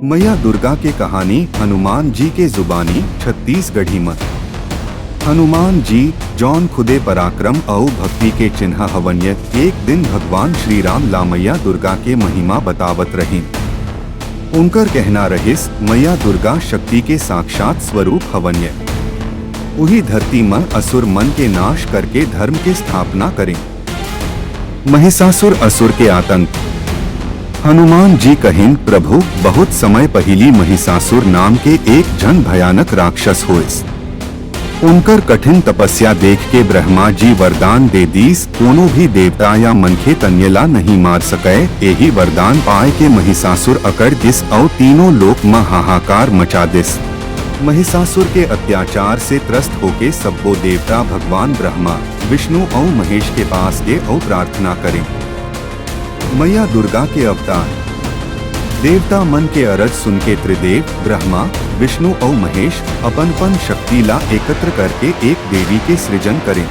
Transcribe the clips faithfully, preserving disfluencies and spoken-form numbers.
मैया दुर्गा के कहानी हनुमान जी के जुबानी छत्तीसगढ़ी म। हनुमान जी, जौन खुदे पराक्रम अउ भक्ति के चिन्ह हवंय, एक दिन भगवान श्री राम ला मैया दुर्गा के महिमा बतावत रहिन। उनकर कहना रहिस, मैया दुर्गा शक्ति के साक्षात स्वरूप हवंय। उही धरती म असुर मन के नाश करके धर्म के स्थापना करिन। महिषासुर असुर के आतंक। हनुमान जी कहिन, प्रभु, बहुत समय पहिली महिषासुर नाम के एक झन भयानक राक्षस होइस। उनकर कठिन तपस्या देख के ब्रह्मा जी वरदान दे दीस, कोनो भी देवता या मनखे तन्य ला नहीं मार सकय। एही वरदान पाय के महिषासुर अकड़ गिस अउ तीनों लोक म हाहाकार मचा दिस। महिषासुर के अत्याचार से त्रस्त होके सब्बो देवता भगवान ब्रह्मा, विष्णु अउ महेश के पास गे अउ प्रार्थना करिन। मैया दुर्गा के अवतार। देवता मन के अरज सुन के त्रिदेव, ब्रह्मा, विष्णु अउ महेश अपन-अपन शक्ति ला एकत्र करके एक देवी के सृजन करिन।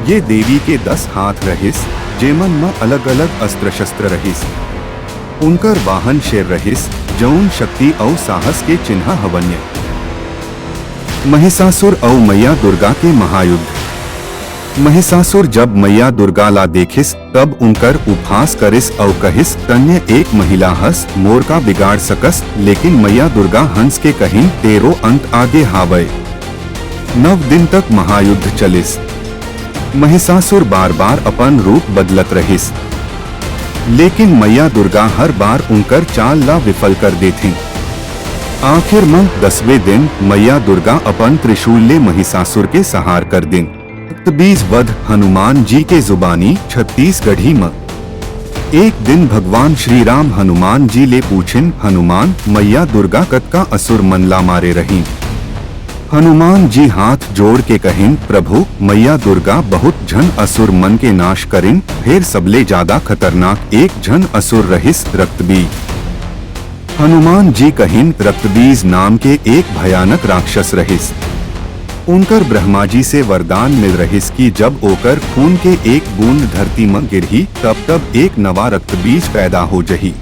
ये देवी के दस हाथ रहिस, जेमन म अलग-अलग अस्त्र-शस्त्र रहिस। उनकर वाहन शेर रहिस, जउन शक्ति अउ साहस के चिन्ह हवंय। महिषासुर अउ मैया दुर्गा के महायुद्ध। महिषासुर जब मैया दुर्गा ला देखिस, तब उनकर उपहास करिस अउ कहिस, "तन्य एक महिला हस, मोर का बिगाड़ सकस?" लेकिन मैया दुर्गा हंस के कहिन, "तेरो अंत आगे हावय।" नव दिन तक महायुद्ध चलिस। महिषासुर बार-बार अपन रूप बदलत रहिस, लेकिन मैया दुर्गा हर बार उनकर चाल ला विफल कर देथिन। आखिर म दसवें दिन मैया दुर्गा अपन त्रिशूल ले महिषासुर के संहार कर दिन। रक्तबीज वध। हनुमान जी के जुबानी छत्तीसगढ़ी म। एक दिन भगवान श्री राम हनुमान जी ले पूछिन, "हनुमान, मैया दुर्गा कतका असुर मन ला मारे रहिन?" हनुमान जी हाथ जोड़ के कहिन, "प्रभु, मैया दुर्गा बहुत झन असुर मन के नाश करिन, फेर सबले जादा खतरनाक एक झन असुर रहिस रक्तबीज।" हनुमान जी कहिन, रक्तबीज नाम के एक भयानक राक्षस रहिस। उनकर ब्रह्मा जी से वरदान मिल रहिस कि जब ओकर खून के एक बूंद धरती म गिरही, तब-तब एक नवा रक्तबीज पैदा हो जही।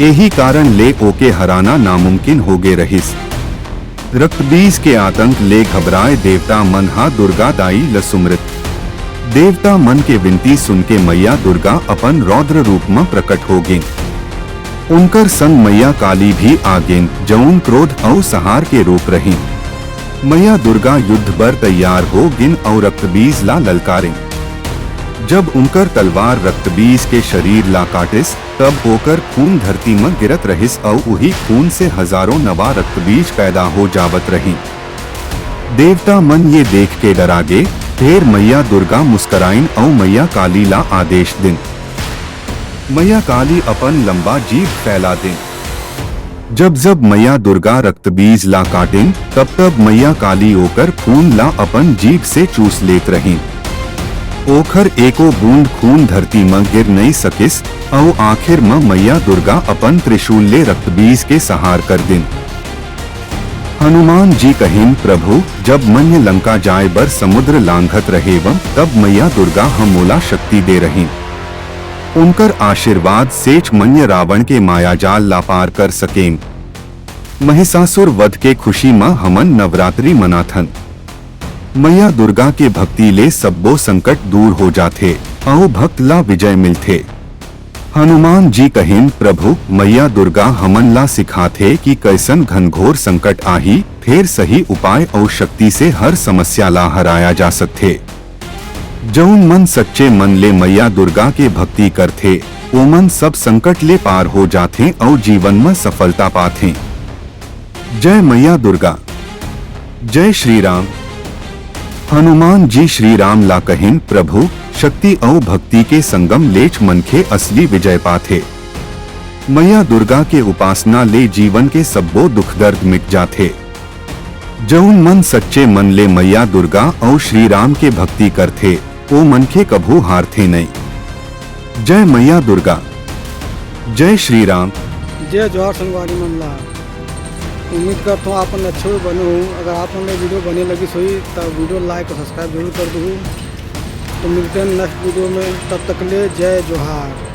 एही कारण ले ओके हराना नामुमकिन हो गे रहिस। रक्तबीज के आतंक ले घबराए देवता मन हा दुर्गा दाई ल सुमरिस। देवता मन के विनती सुन के मैया दुर्गा अपन रौद्र रूप म प्रकट हो गेन। उनकर संग मैया काली भी आ गेन, जउन क्रोध अउ संहार के रूप रहिन। मैया दुर्गा युद्ध बर तैयार हो गेन अउ रक्तबीज ला ललकारिन। जब उनकर तलवार रक्तबीज के शरीर ला काटिस, तब ओकर खून धरती म गिरत रहिस अउ उही खून से हजारों नवा रक्तबीज पैदा हो जावत रहिन। देवता मन ये देख के डरा गे, फेर मैया दुर्गा मुस्कराइन अउ मैया काली ला आदेश दिन। मैया काली अपन लंबा जीभ फैला दिन। जब जब मैया दुर्गा रक्तबीज ला काटिन, तब तब मैया काली ओकर खून ला अपन जीभ से चूस लेत रहिन। ओखर एको बूंद खून धरती म गिर नइ सकिस, अउ आखिर म मैया दुर्गा अपन त्रिशूल ले रक्तबीज के संहार कर दिन। हनुमान जी कहिन, "प्रभु, जब मन्य लंका जाय बर समुद्र लांघत रहेवं, तब मैया दुर्गा ह मोला शक्ति दे रहिन। उनकर आशीर्वाद सेच मन्य रावण के मायाजाल ला पार कर सकेन।" महिषासुर वध के खुशी म हमन नवरात्रि मनाथन। मैया दुर्गा के भक्ति ले सब्बो संकट दूर हो जाथे, अउ भक्त ला विजय मिलथे। हनुमान जी कहिन, "प्रभु, मैया दुर्गा हमन ला सिखाथे कि कइसन घनघोर संकट आही, फेर सही उपाय अउ शक्ति से हर समस्या ला हराया जा सकथे।" जउन मन सच्चे मन ले मैया दुर्गा के भक्ति करथे, ओमन सब संकट ले पार हो जाथें अउ जीवन म सफलता पाथें। जय मैया दुर्गा। जय श्री राम। हनुमान जी श्री राम ला कहिन, "प्रभु, शक्ति अउ भक्ति के संगम लेच मनखे असली विजय पाथे।" मैया दुर्गा के उपासना ले जीवन के सब्बो दुख दर्द मिट जाथे। जउन मन सच्चे मन ले मैया दुर्गा अउ श्री राम के भक्ति करथे, ओ मनखे कभू हारथे नइ। जय मैया दुर्गा। जय श्री राम। जय जोहार संगवारी मन ला। उम्मीद करथों आप मन अच्छे बने हो। अगर आप मन ला वीडियो बने लगिस होही, त वीडियो like अउ subscribe जरूर कर दू। तो मिलते हैं next वीडियो में, तब तक ले जय जोहार।